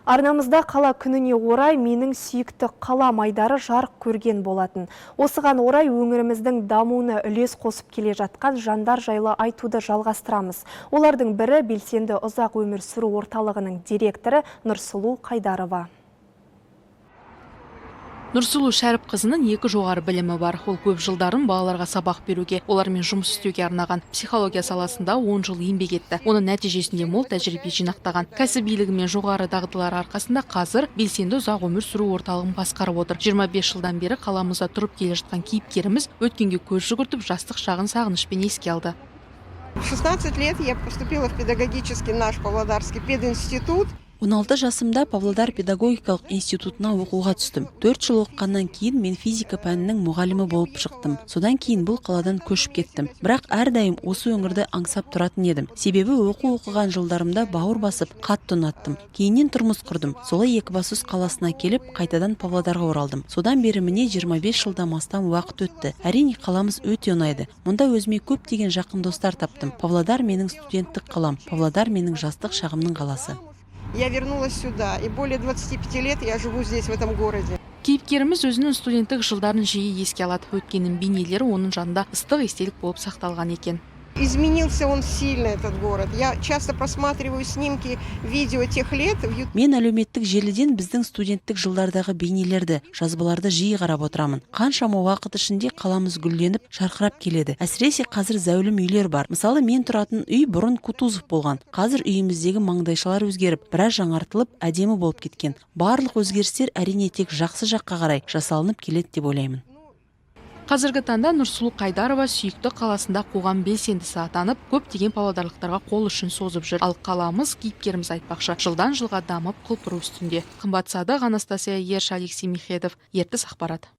Арнамызда қала күніне орай «Менің сүйікті қалам» айдары жарық көрген болатын. Осыған орай өңіріміздің дамуына үлес қосып келе жатқан жандар жайлы айтуды жалғастырамыз. Олардың бірі – белсенді ұзақ өмір сүру орталығының директоры Нұрсұлу Қайдарова. Нұрсұлу Шәріпқызының екі жоғары білімі бар. Ол көп жылдарын балаларға сабақ беруге, олармен жұмыс істеуге арнаған. Психология саласында 10 жыл еңбек етті. Оның нәтижесінде мол тәжірибе жинақтаған. Кәсібилігі мен жоғары дағдылары арқасында қазір белсенді ұзақ өмір сүру орталығын басқарып отыр. 25 жылдан бері қаламызда тұрып келе жатқан кейіпкеріміз өткенге көз жүгіртіп, жастық шағын сағынышпен еске алды. В 16 лет я поступила в педагогический наш Павлодарский пединститут. 16 жасымда Павлодар педагогикалық институтына оқуға түстім. 4 жыл оқығаннан кейін мен физика пәнінің мұғалімі болып шықтым. Содан кейін бұл қаладан көшіп кеттім. Бірақ әрдайым осы өңірді аңсап тұратын едім. Себебі оқу оқыған жылдарымда бауыр басып, қатты ұнаттым. Кейіннен тұрмыс құрдым. Солай Екібастұз қаласына келіп, қайтадан Павлодарға оралдым. Содан бері, міне, 25 жылдан астам уақыт өтті. Әрине, қаламыз өте ұнайды. Мұнда өзіме көптеген жақын достар таптым. Павлодар – менің студенттік қалам. Павлодар – менің жастық шағымның қаласы. Я вернулась сюда, и более 25 лет я живу здесь, в этом городе. Кейіпкеріміз өзінің студенттік жылдарын жиі еске алады. Өткеннің бейнелері оның жанында ыстық естелік болып сақталған екен. Изменился он сильно, этот город. Я часто просматриваю снимки, видео тех лет в YouTube. Мен әлеуметтік желіден біздің студенттік жылдардағы бейнелерді, жазбаларды жиі қарап отырамын. Қаншама уақыт ішінде қаламыз гүлденіп, жарқырап келеді. Әсіресе қазір зәулім үйлер бар. Мысалы, мен тұратын үй бұрын Кутузов болған. Қазір үйіміздегі маңдайшалар өзгеріп, біраз жаңартылып, әдемі болып кеткен. Барлық өзгерістер, әрине, тек жақсы жаққа қарай жасалынып келеді деп ойлаймын. Қазіргі таңда Нұрсұлу Қайдарова сүйікті қаласында қоғам белсендісі атанып, көптеген павлодарлықтарға қол ұшын созып жүр. Ал қаламыз, кейіпкеріміз айтпақшы, жылдан жылға дамып, құлпыру үстінде. Қымбат Садық, Анастасия Ерш, Алексей Михедов, Ертіс ақпарат.